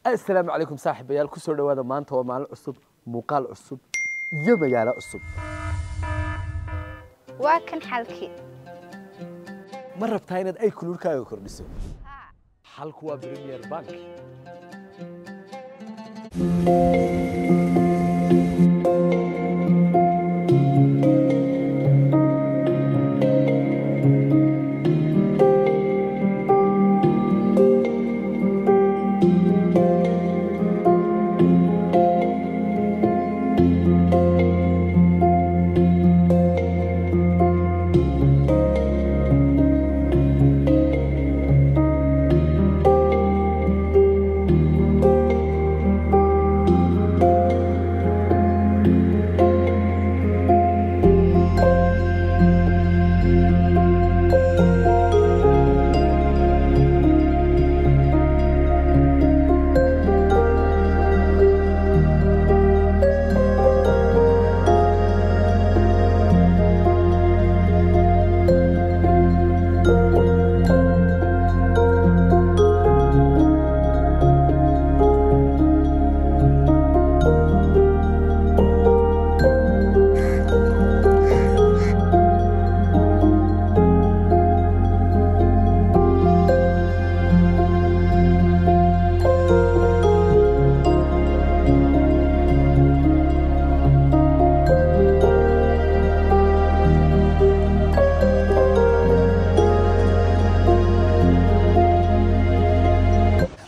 Assalaamu calaykum saaxiibayaal, kusoo dhawaada. Maanta waa maalin cusub, muuqaal cusub iyo magaalo cusub. Waa kan xalkii. Ma rabtaa inaad iCloud-kaaga kordhiso? Xalku waa Premier Bank.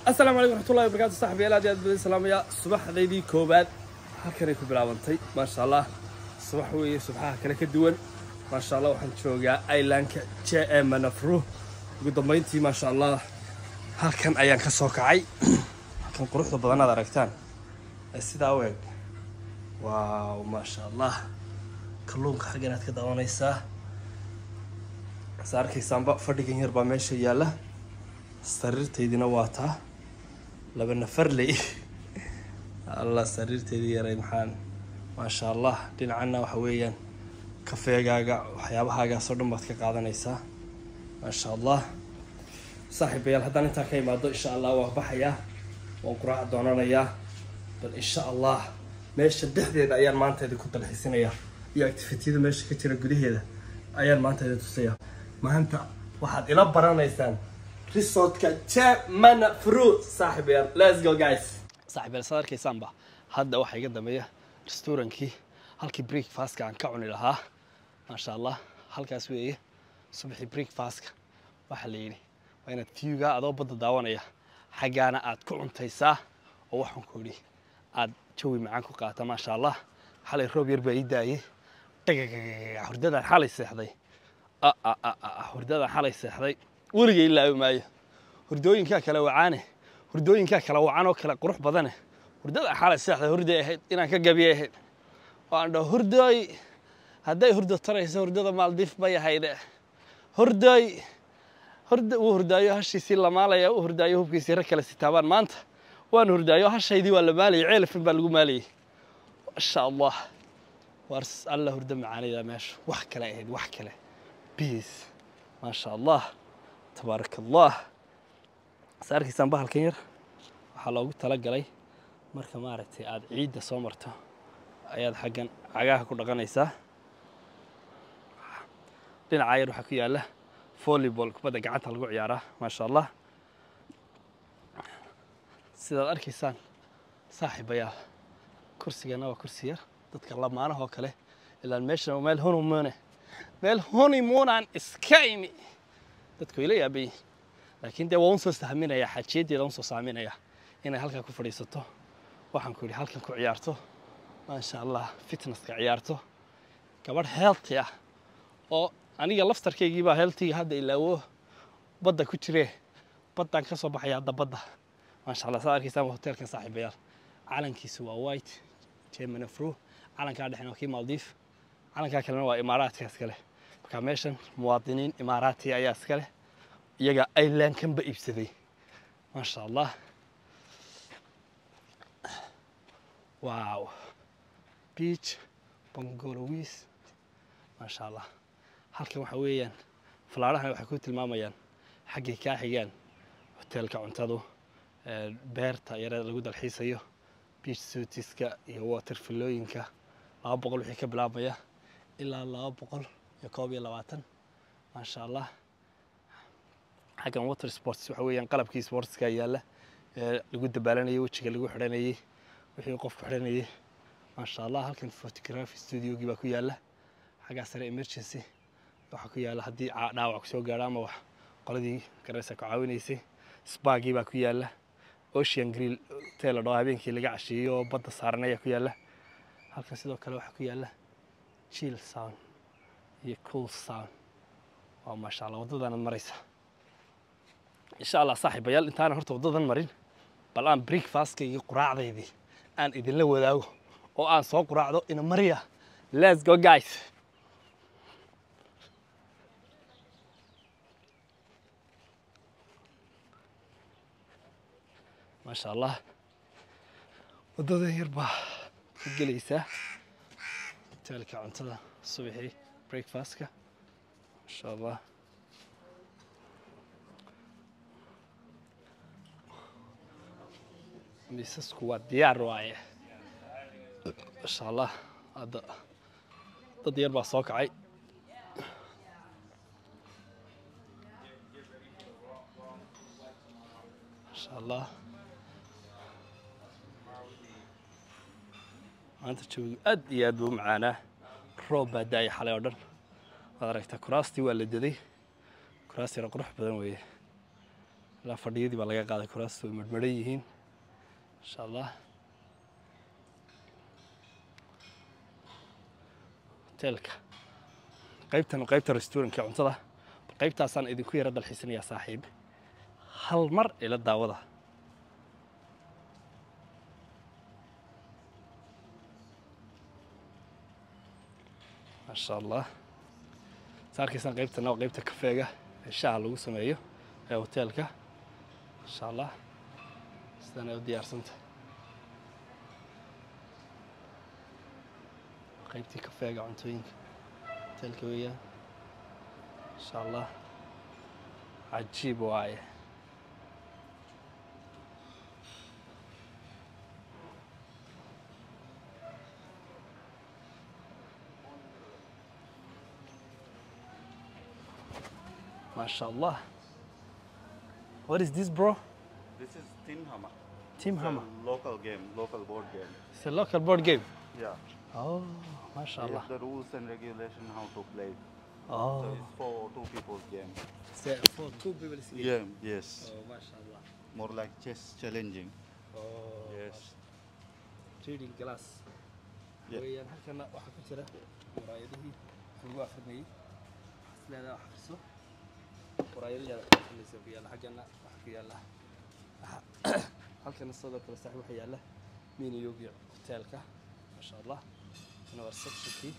Asalaamu calaykum waraxmatullahi wabarakaatu, saxbiyaal, aad iyo aad badan salaamaya. Subaxdaydii koowaad halkanay ku bilaabantay, maasha Allah. Subax weeye subaxaha kale ka duwan, maasha Allah. Waxaan joogaa islandka J M Manafru. Ugu dambayntii, maasha Allah, halkan ayaan ka soo kacay, halkan quruxda badan aad aragtaan ee sidaa u eg. Wow, maasha Allah. Kalluunka xaggan aad ka daawanaysaa, sa arkaysaanba. Fadhigan yar baa meesha yaalla, sariirtaydina waa taa laba nafarley. Allah, sariirteydii yaray maxaan, maasha Allah. Dhinacana waxa weeyaan kafeegaaga, waxyaabahaagaasoo dhan baad ka qaadanaysaa, maasha Allah. Saaxiibayaal, haddaan intaa ka imaado, insha Allah waan baxayaa, waan quraac doonanayaa. Bal insha Allah meesha dhexdeeda ayaan maanta idinku dalxiisinayaa iyo activity-yada meesha ka jira gudaheeda ayaan maanta idin tusaya. Maanta waxaad ila baranaysaan resortka Jamana Fruit, saaxiibayaal. Let's go, guys. Saaxiibayaal, saad arkaysaanba, hadda waxaa iga dambeeya restaurantkii, halkii breakfastka aan ka cuni lahaa, maasha Allah. Halkaas weeye. Subaxii breakfastka waxaa la yidhi waa inaad viewga adoo badda daawanaya xaggaana aad ku cuntaysaa oo waxaan ku idhi aad jawi macaan ku qaata, maasha Allah. Xalay roob yar baa ii daayay. Dhagagagaga, hurdadaan xalay seexday, hurdadaan xalay seexday weligay ilaawi maayo. Hurdooyinkaa kale wacaane, hurdooyinkaa kale wacan oo kale qurux badane, hurdada xalay seexday hurday ahayd inaan ka gabiyay ahayd oo aan dhaho: "Hurdooy, hadday hurdo tarayso, hurdada Maaldiif bay ahayde. Hurdooy, hurda." Uu hurdaayo hashiisii lamaalaya, u hurdaayo hubkiisii rag kale sitaabaan. Maanta waan hurdaayo, hashaydii waa la maalayay, ceelafin baa lagu maalayay, maasha Allah. Waar alla hurdo macaanida meesha, wax kale ahayd, wax kale, peace, maasha Allah, tabaaraka Allah. Sa arkaysaan, bahalkan yar waxaa loogu talagalay marka maaragtay aada ciidda soo marto ayaad xaggan cagaha ku dhaqanaysaa. Dhinaca yar waxaa ku yaalla volleyball, kubadda gacanta lagu ciyaaraa, maasha Allah. Sidaad arkaysaan, saaxiibayaal, kursigana waa kursi yar dadka lamaanahoo kale, ilaan meeshan waa meel honeymoon, meel honeymoonaan iska imi. Dadku ila yaabayin, laakiin dee waa un soo sahminaya, xaajiyadeeda un soo sahminaya inay halkaa ku fadhiisato, waxaan ku yidhi halkan ku ciyaarto, maasha Allah, fitnesska ciyaarto. Gabadh healthy ah oo aniga laftarkaygii baa healthyga hadda ilaawo badda ku jiree, baddaan ka soo baxaya hadda badda, maasha Allah. Saad arkaysaan hotelkan, saaxiibayaal, calankiisu waa white, Jemanafru. Calankaa dhexena waa kii Maldiif, calankaa kalena waa Imaaraadka iskale. Marka meeshan muwaadiniin Imaaraati ayaa iskale, iyaga islandkanba iibsaday, maasha Allah. Wow, beach bungalows, maasha Allah. Halkan waxa weeyaan falaarahan waxay ku tilmaamayaan xaggay kaa xigaan hoteelka, cuntadu. Beerta yarada lagu dalxiisayo, beach suiteska iyo water villooyinka 200 wixii ka bilaabmaya ilaa 221, maasha Allah. Xaggan water sports waxa weeyaan qalabkii sportska yaalla ee lagu dabaalanayay, wejiga lagu xidhanayay, wixii qofku xidhanayay, maasha Allah. Halkan photography studiogii baa ku yaalla. Xaggaa sare emergency waxaa ku yaalla haddii dhaawac kusoo gaadho ama wax qoladii garaysa ku caawinaysay. Spagii baa ku yaalla. Ocean Grill hotel la dhaho, habeenkii laga casheeyo oo badda saaran ayaa ku yaalla halkan. Sidoo kale waxaa ku yaalla chill sound iyo cool sound. Waa maasha Allah. Waddadaanaad maraysa, insha Allah. Saaxiibayaal, intaana horta waddadan marin, bal aan breakfastka iyo quraacdaydii aan idinla wadaago oo aan soo quraacdo. Ina mariya, let's go guys. Maasha Allah, waddadan yar baa ku gelaysaa hoteelka cuntada subaxii, breakfastka, maasha Allah. Miisasku waa diyaar waaye, maasha Allah. Hadda dad yar baa soo kacay. Maasha Allah, maanta jawigu aad iyo aad buu u macaanaa. Roob baa daayay xalay oo dhan, waad aragtaa. Kuraastii waa la daday, kuraas yaro qurux badan weeye. Ilaa fadhiyadii baa laga qaaday, kuraastu way marmaran yihiin, insha Allah. Hoteelka qaybtan, qaybta restaurantka cuntada, qaybtaasaan idinku yara dalxiisinayaa saaxiib. Hal mar ila daawada. Maasha Allah, saa arkaysaan, qaybtana waa qaybta kafeega ee shaaha lagu sameeyo ee hoteelka. Insha Allah, sidan ay u diyaarsanta qaybtii kafeega cuntooyinka hoteelka weeyaan, insha Allah. Cajiib waaye. Masha Allah. What is this, bro? This is Tin Hammer. Team It's a Hammer. Local game, local board game. It's a local board game. Yeah. Oh, masha We Allah. have the rules and regulation how to play. Oh. So it's for two people's game. It's a for two people game. Yeah. Yes. Oh, masha Allah. More like chess challenging. Oh. Yes. Reading glass. Yeah. Weeyaan halkana waxaa ku jira muraayadihii lagu akhrinayay. Waxaad leedahay wax akhriso. Muraayadihii aad akhrinaysa ku yaalla. Xaggana waxaa ku yaalla. Halkana sidoo kale saaxiib waxaa yaalla menu-gii hoteelka. Masha Allah. Kana waa receptionkii.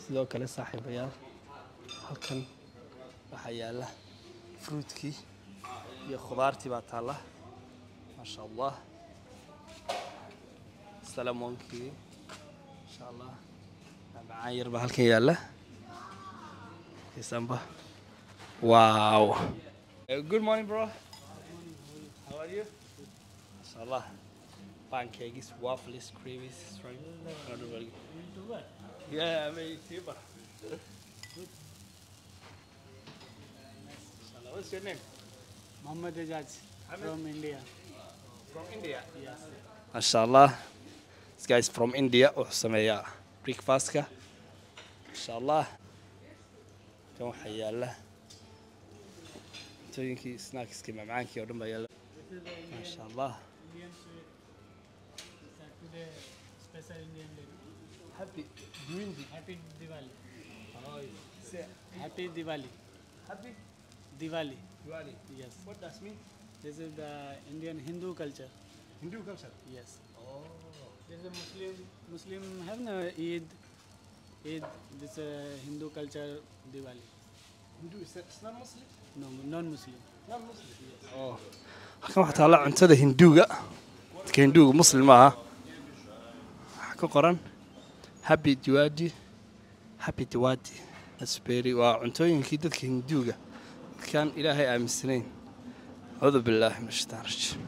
Sidoo kale saaxiibayaal, halkan waxaa yaalla fruitkii iyo khudaartii baa taalla, maasha Allah. Salamonkii, insha Allah, macmacaan yar baa halkan yaalla kisanba. Wow. Good morning bro, how are you? Masha Allah, pancakes, waffles, creamies. Yeah, I'm a YouTuber. Mashallah. What's your name? Mohammed Ejaz from India. From India. Yes. Mashallah. This guy is from India. Wuxuu sameeyaa breakfastka. Mashallah. Kan waxaa yaala cuntooyinkii, snackskii, macmacaankii oo dhan baa yaala. Masha Allah. Indian sweet. It's a today special Indian day. Happy Diwali. Happy Diwali. Oh, say Happy Diwali. Happy Diwali. Diwali. Yes. What does mean? This is the Indian Hindu culture. Hindu culture. Yes. Oh. This is a Muslim. Muslim have no Eid. Eid. This Hindu culture Diwali. Hindu is it's not Muslim? No, non-Muslim. Not Muslim. Oh. Halkan waxaa taalla cuntada Hinduuga. Dadka Hinduuga Muslim maaha. Waxaa ku qoran Happy Diwali. Happy Diwali. Asberi waa cuntooyinkii dadka Hinduuga, dadkaan Ilaahay aaminsanayn. Acuudu billaahi min ashaitaan rajiim.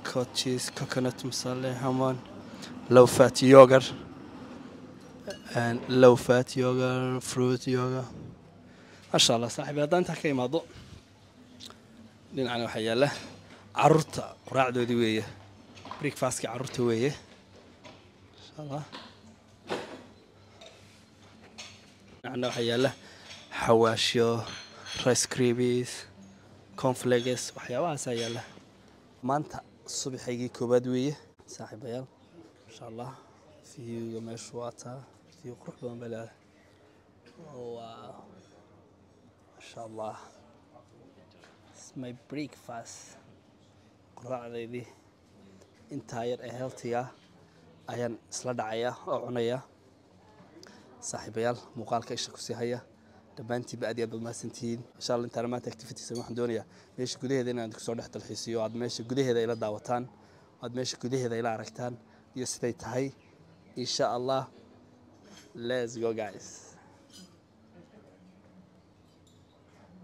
Cottage cheese, coconut masala, hamon, low fat yogurt and low fat yogurt, fruit yogurt. Maasha Allah saaxiib, haddaan intaa ka imaado, dhinacana waxaa yaala caruurta quraacdoodii weeye, breakfastka caruurta weeye, masha Allah. Dhinacana waxaa yaala xawaashyo, rice krispies, cornflakes, waxyaabahaasaa yaala. Maanta subaxaygii koowaad weeye saaxiibayaal, masha Allah. Viewga meeshu waa taa, view qurux badan bay leedahay. Wow, masha Allah. It's my breakfast, quraacdaydii intaa yar ee healthiga ayaan isla dhacaya oo cunaya. Saaxiibayaal, muuqaalka isha kusii haya. Dhammaantiinba aad iyo aad baad mahadsantihiin. Insha Allah intaan maanta activities waxaan doonayaa meesha gudaheeda inaan kusoo dhex dalxiisiyo, aad meesha gudaheeda ila daawataan, aad meesha gudaheeda ila aragtaan iyo siday tahay, insha Allah. Let's go guys.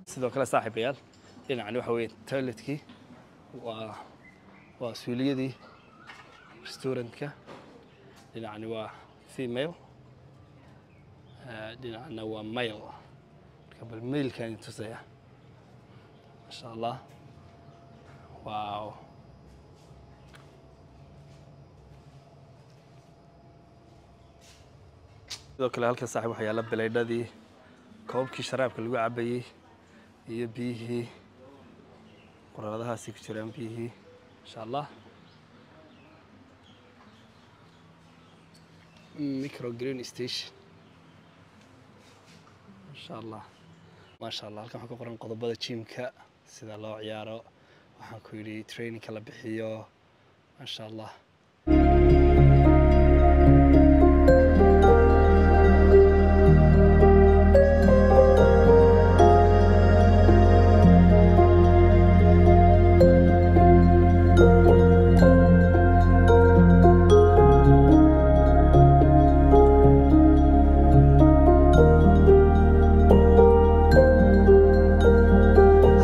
Sidoo kale saaxiibayaal, dhinacani waxa weeye toiletkii, waa suuliyadii restaurantka. Dhinacani waa female, dhinacna waa male. Marka bal malekaan idin tusaya, masha Allah. Wow, sidoo kale halkan saaxiib waxaa yaala bilaydhadii, koobkii sharaabka lagu cabayey iyo biyihii, qoraaradahaasi ku jiraan biyihii, insha Allah. Micro green station, masha Allah, maasha Allah. Halkan waxaa ku qoran qodobada gymka, sida loo ciyaaro, waxaan ku yidhi trainingka la bixiyo, maasha Allah.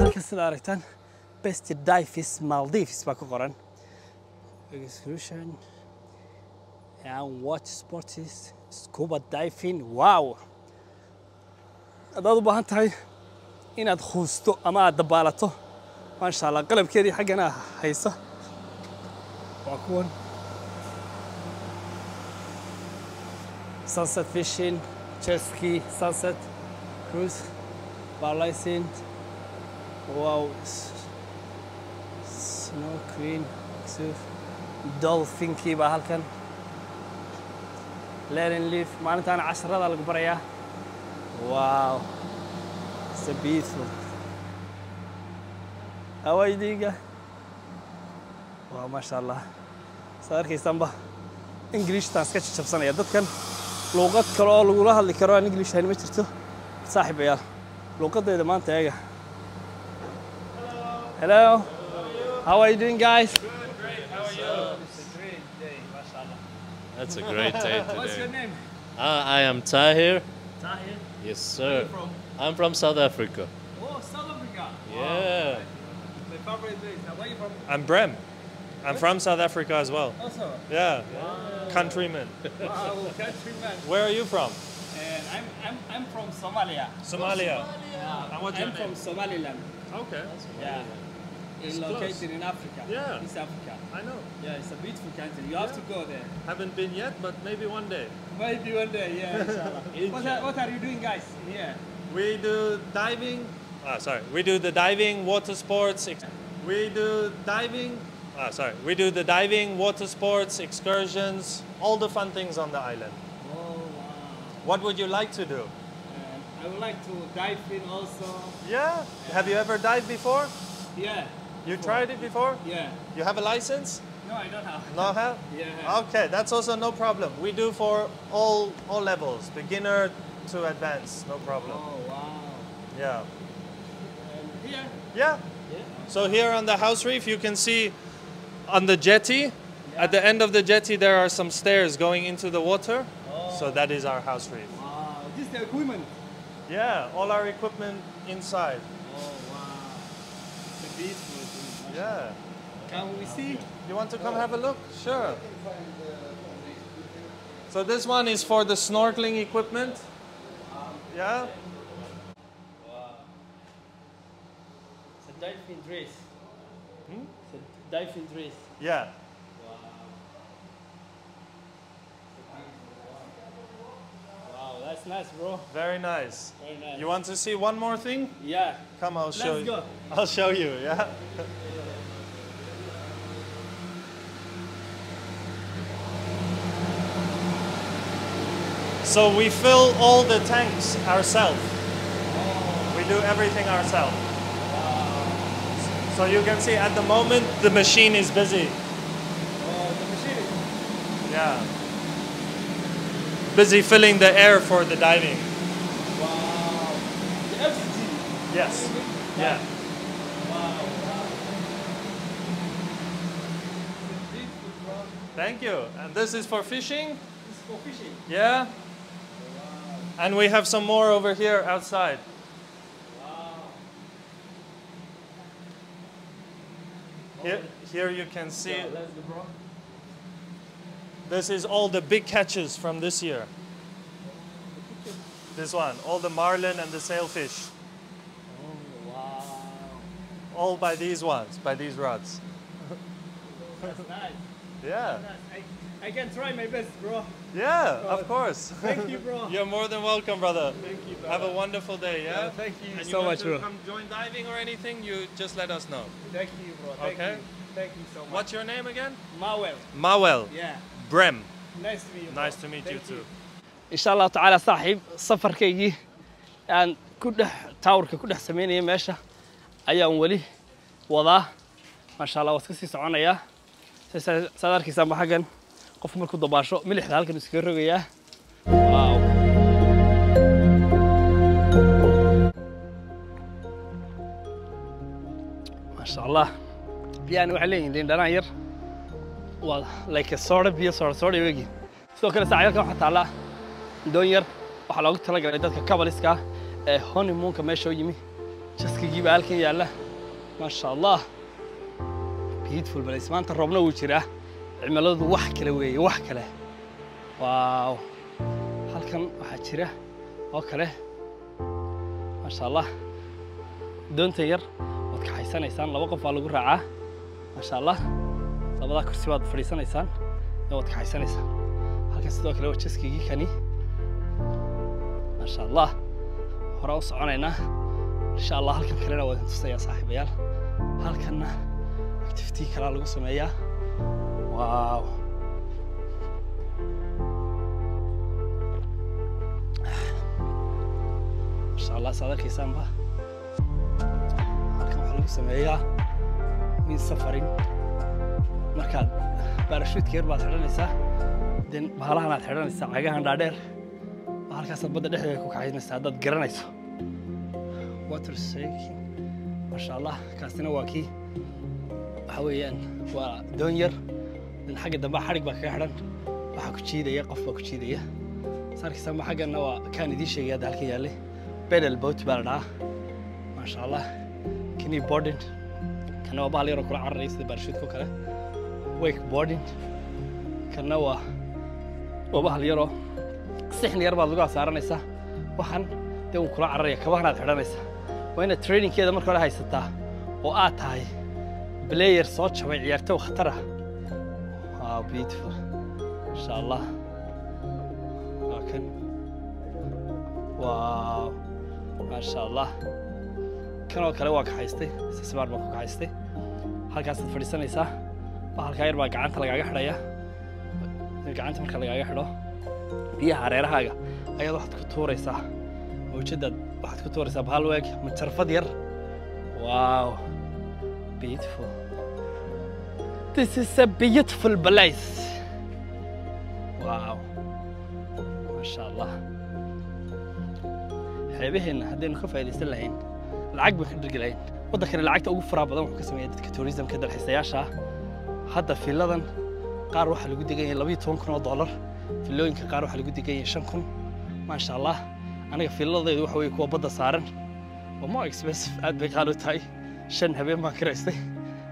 Halkan sida aragtaan Best Dives Maldives baa ku qoran, excursion and water sports, scuba diving. Wow, haddaad u baahan tahay inaad khuusto ama aad dabaalato, maasha Allah, qalabkeedii xaggana haysa waa kuwan. Sunset fishing, jet ski, sunset cruise, paralysing. Wow, snow queen surf, dolphinkii baa halkan, learning leaf. Maalintaana casharada lagu barayaa. Wow, it's a beautiful. How are you doing? Wow, maasha Allah. Saad arkaysaanba Englishtaan iska jajabsanaya. Dadkan luuqad kale oo lagula hadli karo aan English ahayn ma jirto saaxiibayaal. Luuqadayda maanta eega. Hello, how are you doing guys? Good, great. How are you? It's a great day, mashallah. That's a great day What's your today. name? I am Tahir. Tahir. Yes, sir. From? I'm from South Africa. Oh, South Africa. Yeah. My favorite place. Where are you from? I'm Brem. I'm from South Africa as well. Also. Yeah. Countryman. Wow, countryman. Where are you from? And I'm from Somalia. Somalia. Yeah. And what's your I'm from name? Somaliland. Okay. Yeah. It's close. located in Africa. Yeah. East Africa. I know. Yeah, it's a beautiful country. You have to go there. Haven't been yet, but maybe one day. Maybe one day, yeah, inshallah. What are you doing, guys, here? We do diving. Sorry. We do the diving, water sports. We do diving. Sorry. We do the diving, water sports, excursions, all the fun things on the island. Oh, wow. What would you like to do? And I would like to dive in also. Yeah. Have you ever dived before? Yeah. You tried it before? Yeah. You have a license? No, I don't have. No have? Yeah. Okay, that's also no problem. We do for all levels, beginner to advanced, no problem. Oh, wow. Yeah. And here? Yeah. Yeah. So here on the house reef, you can see on the jetty, at the end of the jetty, there are some stairs going into the water. Oh. So that is our house reef. Wow. This is the equipment. Yeah, all our equipment inside. Oh wow. It's a beautiful thing. Yeah. Can we see? You want to come have a look? Sure. So this one is for the snorkeling equipment. Yeah. Wow. It's a diving dress. Hmm? It's a diving dress. Yeah. Wow. Wow, that's nice, bro. Very nice. Very nice. You want to see one more thing? Yeah. Come, I'll show Let's you. go. I'll show you, yeah. So we fill all the tanks ourselves. Oh. We do everything ourselves. Wow. So you can see at the moment the machine is busy. Oh, the machine is. Yeah. Busy filling the air for the diving. Wow. The oxygen. Yes. Yeah. Wow, wow. It's beautiful, bro. Thank you. And this is for fishing? This is for fishing. Yeah. Wow. And we have some more over here outside. Wow. Here you can see. Yeah, let's go, bro. This is all the big catches from this year. This one, all the marlin and the sailfish. Oh, wow. All by these ones, by these rods. That's nice. Yeah. That's nice. I can try my best, bro. Yeah, of course. Thank you, bro. You're more than welcome, brother. Thank you, brother. Have a wonderful day, yeah? Yeah, thank you and so you want much, to bro. Come join diving or anything, you just let us know. Thank you, bro. Thank Okay. you. Thank you so much. What's your name again? Mawel. Mawel. Yeah. Brem. Nice to meet you. Nice to meet you too. Insha Allah tacaala saaxiib, safarkaygii aan ku dhex towerka ku dhex sameynayay meesha ayaan weli wadaa. Maasha Allah, waan iska sii soconayaa. Saad arkaysaanba xaggan qof markuu dabaasho milixda halkan iskaga rogayaa. Wow. Maasha Allah, biyahani waxay leeyihiin liin dhanaan yar, waa like soda, biyo soda soda weegi. Sidoo kale saaxiib, halkan waxaa taallaa doon yar, waxaa loogu talagalay dadka kabaliska ee honeymoonka meesha u yimi. Jaskigii baa halkan yaalla. Maasha Allah, beautiful place. Maanta roobna wuu jiraa, cimiladu wax kale weeye, wax kale. Wow. Halkan waxaa jira oo kale, maasha Allah, doonta yar waad kaxaysanaysaan, laba qof baa lagu raacaa. Maasha Allah, labadaa kursi baad fadhiisanaysaan, waad kaxaysanaysaan. Halkan sidoo kale waa jaskigii kani. Maasha Allah, hore u soconaynaa insha Allah. Halkan kalena waa idin tusayaa saaxiibayaal. Halkanna activity kalaa lagu sameeyaa. Wow. Maasha Allah, saad arkaysaanba halkan waxaa lagu sameeyaa min safarin. Markaad baarashuudka yar baad xidhanaysaa, den bahalahan aad xidhanaysaa, cagahan dhaadheer, halkaasaad badda dhexdeeda ku kaxaynaysaa haddaad garanayso. Water shaking. Maasha Allah, kaasina waa kii waxa weeyaan waa doon yar, den xagga dambe xadhig baa kaga xidhan, waxaa ku jiidaya qof baa ku jiidaya. Saarkiisanba xagganna waa kaan idiin sheegay hadda halkan yaallay, pedal boat baa la dhahaa. Maasha Allah, kini boarding, kana waa bahal yaroo kula cararaya sida baarashuudka oo kale, wake boarding. Kana waa bahal yaroo sixni yar baad lugaha saaranaysaa, waxaan dee wuu kula cararaya, kabahanaad xidhanaysaa. Waa inaad trainingkeeda marka hore haysataa oo aad tahay player soo jabay, ciyaartow khatar ah. Wow, beautiful. Insha Allah, waa kan. Wow, maasha Allah, kan oo kale waa kaxaystay, sisbaar baan ku kaxaystay. Halkaasaad fadhiisanaysaa, bahalkaa yar baa gacanta lagaaga xidhaya. Gacanta marka lagaaga xidho, biyaha hareerahaaga ayaad waxaad ku tuuraysaa mawjadaad, waxaad ku tuuraysaa bahal weeg majarfad yar. Wow, beautiful. This is a beautiful place. Wow, maasha Allah. Xeebaheenna haddaynu ka faa'iidaysan lahayn lacag baan ka dhirgi lahayn. Waddankani lacagta ugu faraha badan wuxuu ka sameeyaa dadka tourismka, dalxiisayaasha. Hadda filladan qaar waxaa lagu degan yahay $12,000, fillooyinka qaar waxaa lagu degan yahay 5,000. Maasha Allah, Aniga filladaydu waxa weeye kuwa badda saaran oo more expensive, aad bay qaali u tahay. 5 habeen baan kiraystay,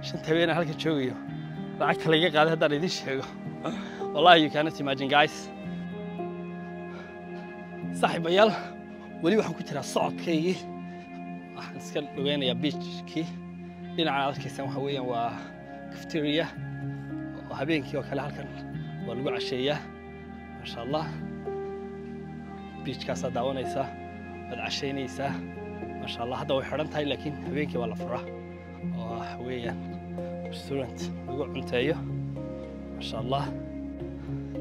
5 habeen aan halka joogayo lacagta laga qaaday haddaan idiin sheego, wallahi you cannot imagine guys. Saaxiibayaal, weli waxaan ku jiraa socodkaygii, waxaan iska dhogeynayaa beachkii. Dhinacan aad arkaysaan waxa weeyaan waa cafeteria oo habeenkii oo kale halkan waa lagu casheeyaa. Maasha Allah, beachkaasaa daawanaysaa, waad casheynaysaa. Maasha Allah, hadda way xidhan tahay laakiin habeenkii waa la furaa oo waxa weeyaan restaurant lagu cunteeyo. Maasha Allah,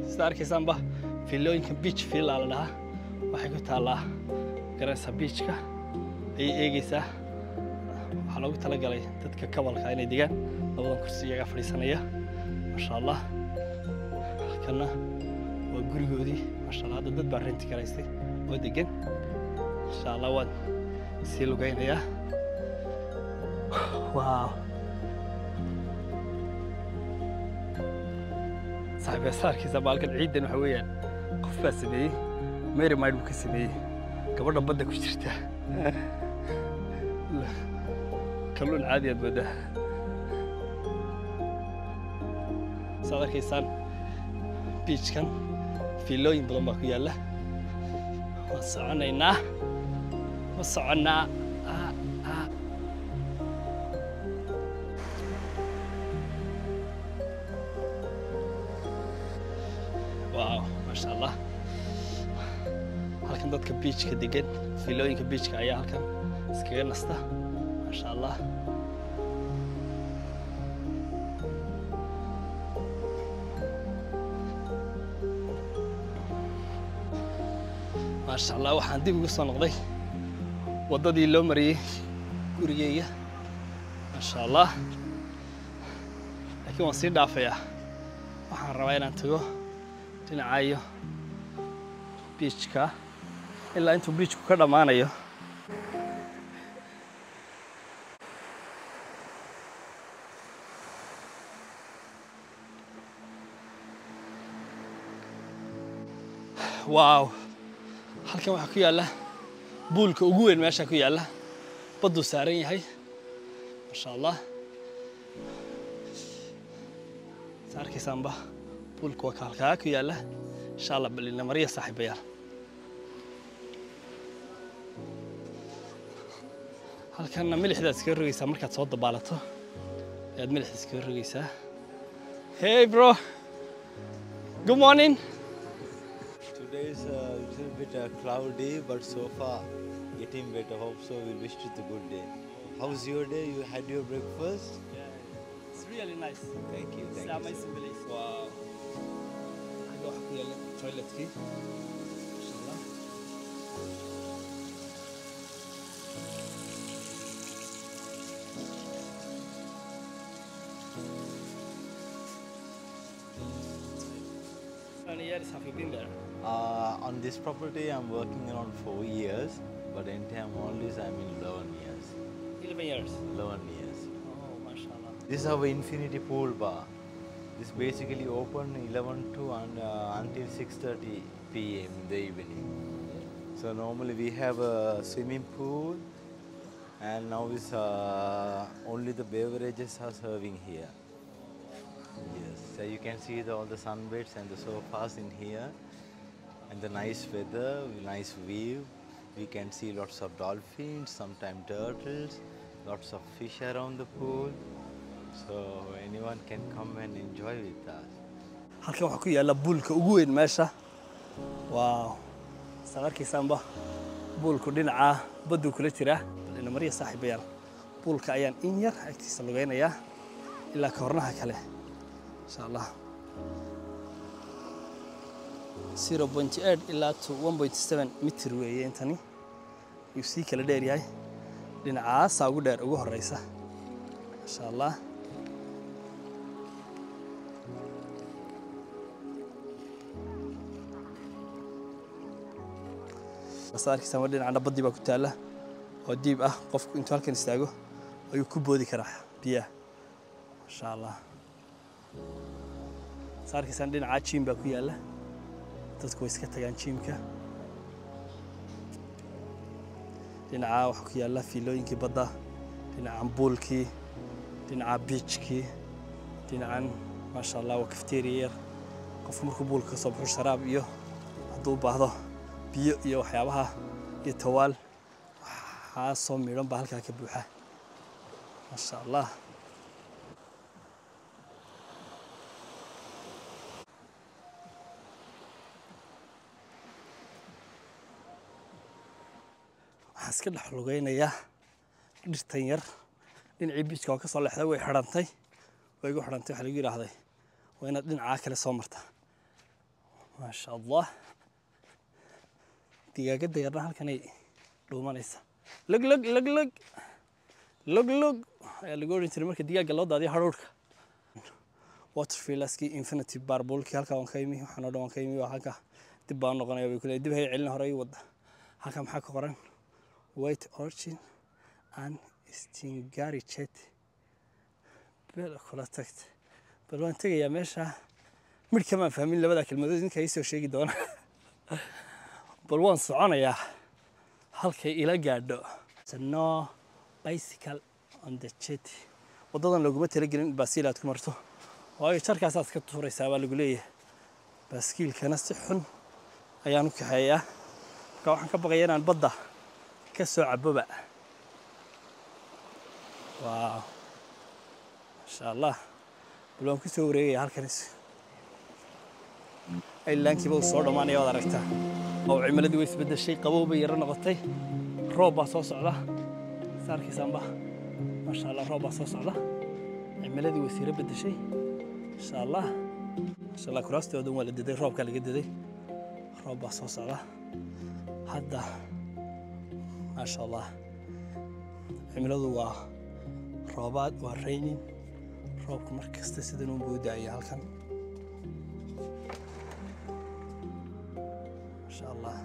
sida arkaysaanba villooyinka beach villa la dhahaa waxay ku taallaa garanaysaa beachka ayay eegaysaa. Waxaa loogu talagalay dadka kabalka inay degaan, labadan kursi iyagaa fadhiisanaya. Maasha Allah, halkana waa gurigoodii. Maasha Allah, hadda dad baa renti garaystay oo degan. Insha Allah waan sii lugaynayaa. Wow, saaxiib, saarkiisa baalkan ciidan waxa weeyaan qof baa sameeyey, mermaid buu ka sameeyey gabadha badda ku jirta. Kalluun caadi aad moodaa. Saad arkaysaan beachkan fiilooyin badan baa ku yaalla. Waan soconaynaa, ma soconnaa? Ah, ah. Wow, maasha Allah, halkan dadka beachka degan fiilooyinka beachka ayaa halkan iskaga nasta. Maasha Allah. Maasha Allah, waxaan dib ugu soo noqday waddadii loo mariyey gurigeyga. Maasha Allah, laakiin waan sii dhaafayaa, waxaan rabaa inaan tago dhinacayo beachka ilaa intuu beachku ka dhammaanayo. Wow, halkan waxaa ku yaalla poolka ugu weyn meesha ku yaalla, badduu saaran yahay. Maasha Allah, sa arkaysaanba poolka waa ka halkaa ku yaalla. Insha Allah balina mariya saaxiibayaal. Halkanna milixdaad iskaga rogaysaa markaad soo dabaalato ayaad milixda iskaga rogaysaa. Hey bro, good morning. Today is a little bit cloudy, but so far getting better. Hope so. We wish you a good day. How's your day? You had your breakfast? Yeah, it's really nice. Thank you. It's Thank you. amazing place. Wow. Xagga waxaa ku yaalla toiletkii. Masha Allah. How many years have you been there? On this property, I'm working around 4 years, but entire Maldives, I'm in 11 years. 11 years. 11 years. Oh, mashallah. This is our infinity pool bar. This basically open 11 to and, until 6:30 p.m. in the evening. So normally we have a swimming pool, and now is only the beverages are serving here. Yes, so you can see all the sunbeds and the sofas in here, and the nice weather, nice view. We can see lots of dolphins, sometimes turtles, lots of fish around the pool. So anyone can come and enjoy with us. Halkan waxaa ku yaalla poolka ugu weyn meesha. Wow, saad arkaysaanba poolku dhinaca badduu kula jiraa. Bal ina mariya saaxiibayaal, poolka ayaan in yar agtiisa lugaynayaa ilaa koornaha kale insha Allah. 0.8 ilaa to 1.7 mitir weeye intani, yuu sii kala dheer yahay. Dhinacaasaa ugu dheer, ugu horeysa. Insha Allah. Saad arkaysaan waa dhinacana baddii baa ku taalla oo diib ah, qofku intuu halkan istaago ayuu ku boodi karaa biyaha. Masha Allah, saad arkaysaan dhinacaa gym baa ku yaalla, dadku way iska tagaan gymka. Dhinaca waxaa ku yaalla fiilooyinkii badda, dhinacan poolkii, dhinaca beachkii, dhinacan maasha Allah waa cafeteria yar. Qofku markuu poolka ka soo baxo sharaab iyo hadduu u baahdo biyo iyo waxyaabaha iyo tawaal, waxaasoo midhan baa halkaa ka buuxa, maasha Allah. Waxaan iska dhex lugaynayaa dhirtan yar. Dhinacii beachka waa ka soo leexday, way xidhantay, way igu xidhantay. Waxaa lagu yidhaahday waa inaad dhinacaa kale soo marta, maasha Allah. Digaagadda yarna halkanay dhuumanaysa. Log log log log log log ayaa lagu odhan jiray marka digaagga loo daadiyo hadhuudhka. Water villaskii, infinity bar, poolkii halkaa waan ka imi, waxaan oo dhan waan ka imi. Waa halka dib baan noqonaya bay kuleeyahay, dib hay celin, hore ii wada. Halka maxaa ka qoran? White Orchid and Stingari Chet beel kula tagta. Bal waan tegayaa meesha, midh kamaan fahmin labada kelmadood, ninka ii soo sheegi doona. Bal waan soconayaa halkay ila gaadho. No bicycle on the jetty. Waddadan looguma talagelin baaskiil aad ku marto, waayo jarkaasaad ka tuuraysaa baa lagu leeyahay. Baaskiilkana si xun ayaan u kaxeeyaa, marka waxaan ka baqaya inaan badda ka soo caboba. Wow, maasha Allah. Bal waan ku soo wareegaya halkanis. Islandkiiba uu soo dhammaanaya, waad aragtaa oo cimiladii way isbeddeshay, qabow bay yaro noqotay, roob baa soo socda. Sa arkaysaanba, maasha Allah, roob baa soo socda, cimiladii way siira beddeshay, insha Allah, maasha Allah. Kuraastoodan waa la diday, roobkaa laga diday, roob baa soo socda hadda, maasha Allah. Cimiladu waa roobaad, waa raining. Roobku mar kasta sidan uun buu u da'aya halkan, maasha Allah.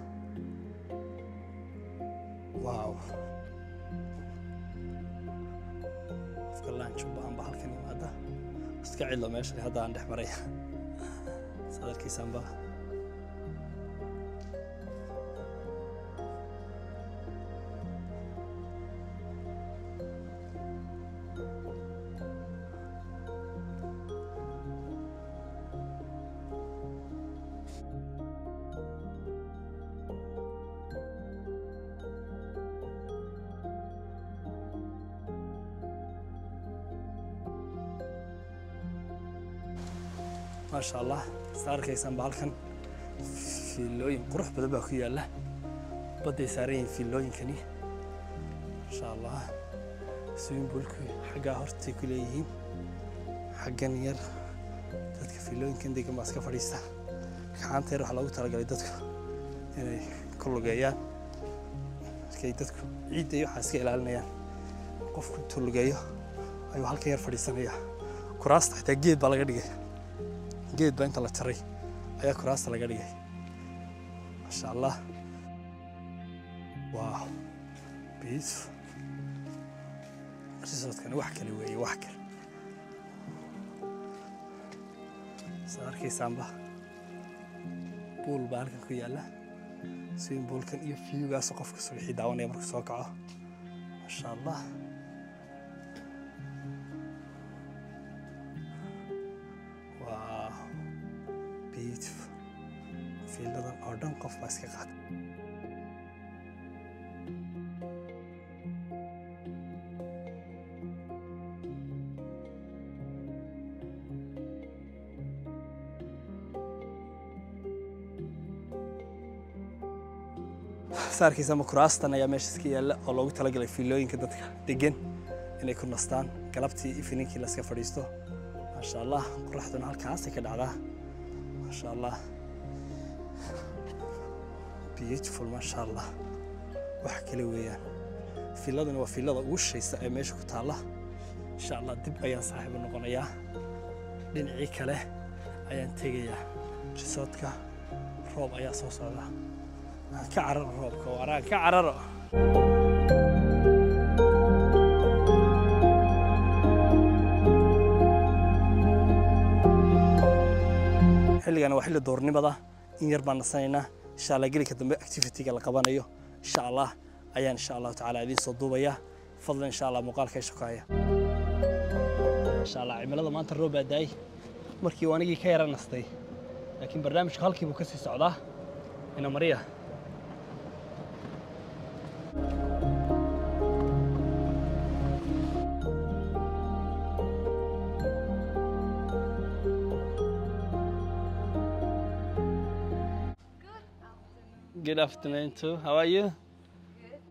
Wow, qofka lunch u baahan baa halkan yimaada. Iska cidlo meeshan hadda aan dhex maray, saad arkaysaanba. Maasha Allah, saa arkaysaan ba, halkan fiilooyin qurux badan baa ku yaalla, badday saaran yihiin fiilooyinkani, maasha Allah. Swimming poolku xaggaa hortay ku leeyihiin. Xaggan yar dadka fiilooyinkan degan baa iska fadhiista. Gaxaanta yar waxaa loogu talagalay dadku inay ku lugeeyaan markay dadku ciidda iyo waxaa iska ilaalinayaan. Qofku intuu lugeeyo ayuu halkan yar fadhiisanaya. Kuraasta xitaa geed baa laga dhigay, geed baa inta la jaray ayaa kuraasta laga dhigay, maasha Allah. Wow, beautiful. Resortkani wax kale weeye, wax kale. Saad arkaysaanba, pool baa halkan ku yaalla, swimming poolkan iyo viewgaas qofka subaxii daawanaya markuu soo kaco, maasha Allah. Wow, beautiful. Fiiladan oo dhan qof baa iska qaata. Saarkiisa ama kuraastan ayaa meesha iska yaalla oo loogu talagalay fiilooyinka dadka degan inay ku nastaan galabtii, eveningkii la iska fadhiisto, maasha Allah. Qoraxduna halkaasay ka dhacdaa, maasha Allah. Beautiful, maasha Allah, wax kale weeyaan. Fiiladani waa fiilada ugu shaysa ee meesha ku taalla. Insha Allah dib ayaan saaxiib u noqonayaa, dhinacii kale ayaan tegayaa resortka. Roob ayaa soo socda, aan ka cararo roobka, oo araan ka cararo. Xilligan waa xilli duhurnimada, in yar baan nasanaynaa. Insha Allah gelinka dambe activity-ga la qabanayo insha Allah Ayaan insha Allahu tacaala idiin soo duubaya. Fadlan insha Allah muuqaalka isha ku haya. Insha Allah cimilada maanta roob baa daay, markii uu anigii ka yara nastay, laakiin barnaamijku halkii buu ka sii socdaa. Ina mariya. Good afternoon too. How are you? Good.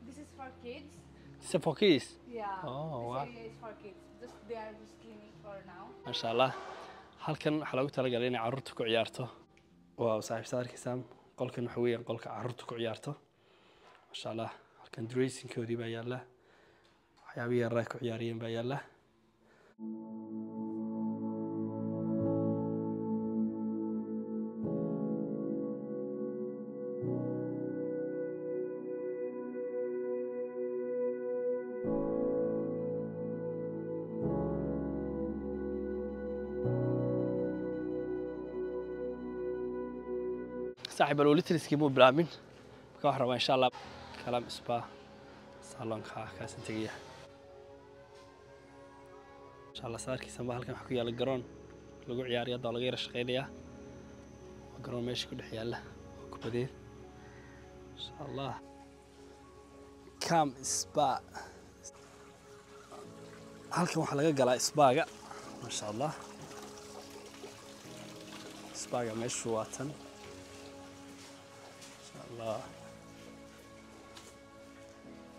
This is for kids. This is for kids. Yeah. Oh, this wow. area is for kids. Just they are just cleaning for now. Masha Allah. Halkan waxaa loogu talagalay inay carruurtu ku ciyaarto. Waaw saaxiib, saad arkaysaan, qolkan waxa weeyaan qolka carruurtu ku ciyaarto. Masha Allah, halkan dressingkoodii baa yaalla. Waxyaabihii yaraa ku ciyaariyeen baa yaalla. Saaxiib, bal weli taliskii muu bilaabmin. Marka waxaan rabaa insha Allah Kalam Spa salonka kaasan tegaya insha Allah. Saad arkaysaan ba, halkan waxaa ku yaalla garoon lagu ciyaariyo. Hadda waa laga yara shaqeynayaa. Waa garoon meesha ku dhex yaalla oo kubadeed insha Allah. Cam Spa, halkan waxaa laga galaa spaga. Masha Allah, spaga meeshu waa tan insha Allah.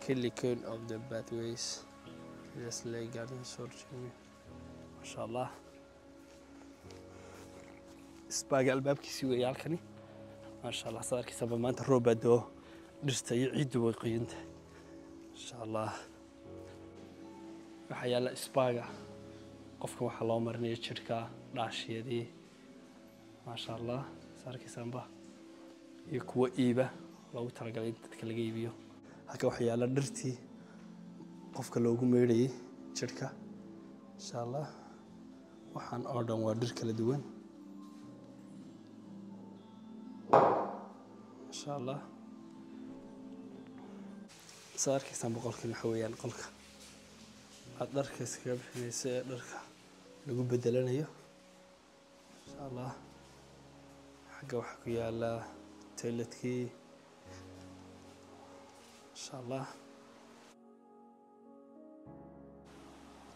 Kilikun of the pathways, this lake garden searching. Masha Allah, spaga albaabkiisii weeye halkani. Masha Allah, saad arkaysaanba maanta roob baa doo, dhirta iyo ciiddu way qoyanta insha Allah. Waxaa yaalla spaga, qofka waxaa loo marinaya jirka, dhaashiyadii. Maasha Allah, saad arkaysaanba, iyo kuwo iiba loogu talagalay in dadka laga iibiyo. Halka waxaa yaalla dhirtii qofka loogu meydhayay jirka insha Allah. Waxaan oo dhan waa dhir kala duwan insha Allah. Saad arkaysaan, boqolkan waxa weeyaan qolka aad dharka iskaga bixinayso ee dharka lagu bedelanayo insha Allah. Xagga waxaa ku yaala toiletkii insha Allah.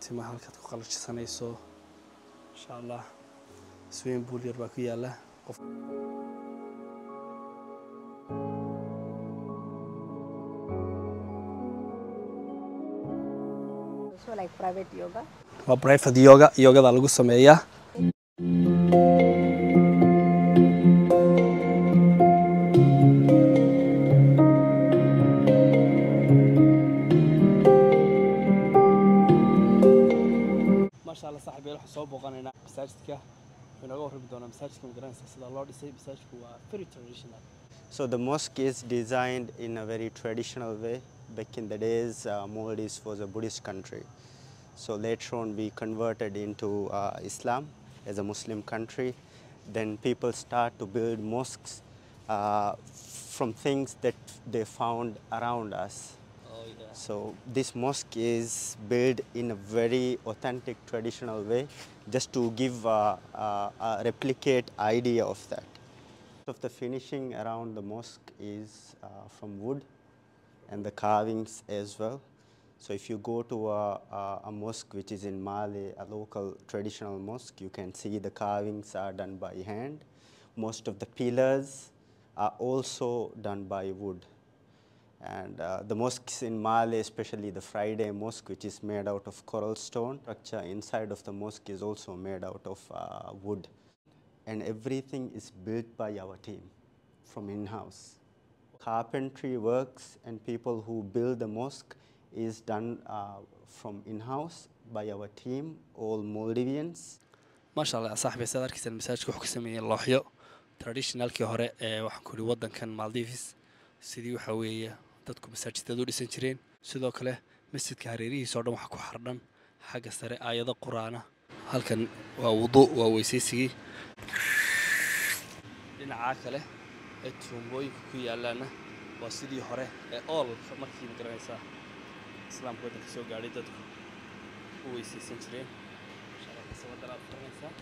Timaha halkaad ku qalajisanayso insha Allah. Swimming pool yar baa ku yaala qof. Also like private yoga. Waa private yoga, yogada lagu sameeyaa. Maasha Allah saaxiib, waxaan soo booqanaynaa masaajidka. Wuxuu inooga warrami doonaa masaajidka, magaranaysa sida loo dhisay. Masaajidku waa very traditional. So the mosque is designed in a very traditional way. Back in the days, Maldives was a Buddhist country. So later on, we converted into Islam as a Muslim country. Then people start to build mosques from things that they found around us. So this mosque is built in a very authentic traditional way, just to give a replicate idea of that. Of the finishing around the mosque is from wood and the carvings as well. So if you go to a mosque which is in Male, a local traditional mosque, you can see the carvings are done by hand. Most of the pillars are also done by wood. And the mosques in Male, especially the Friday Mosque, which is made out of coral stone, structure inside of the mosque is also made out of wood. And everything is built by our team from in-house. Carpentry works and people who build the mosque is done from in-house by our team, all Maldivians. Maasha Allah saaxiib, saad arkaysaan, masaajidka wuxuu ka sameeyey looxyo traditionalkii hore ee waxaan ku idhi waddankan Maldives, sidii waxa weeye dadku masaajidada u dhisan jireen. Sidoo kale masjidka hareerihiisa oo dhan waxaa ku xardhan xagga sare aayado qur-aana. Halkan waa wudu, waa weysaysigii. Dhinacaa kale ee tuumbooyinka ku yaalaana Waa sidii hore ee oolka markii, ma garanaysaa, Islaamka waddanka soo gaadhay, dadku u weysaysan jireen. Masha Allah, sabadan aad furanaysaa.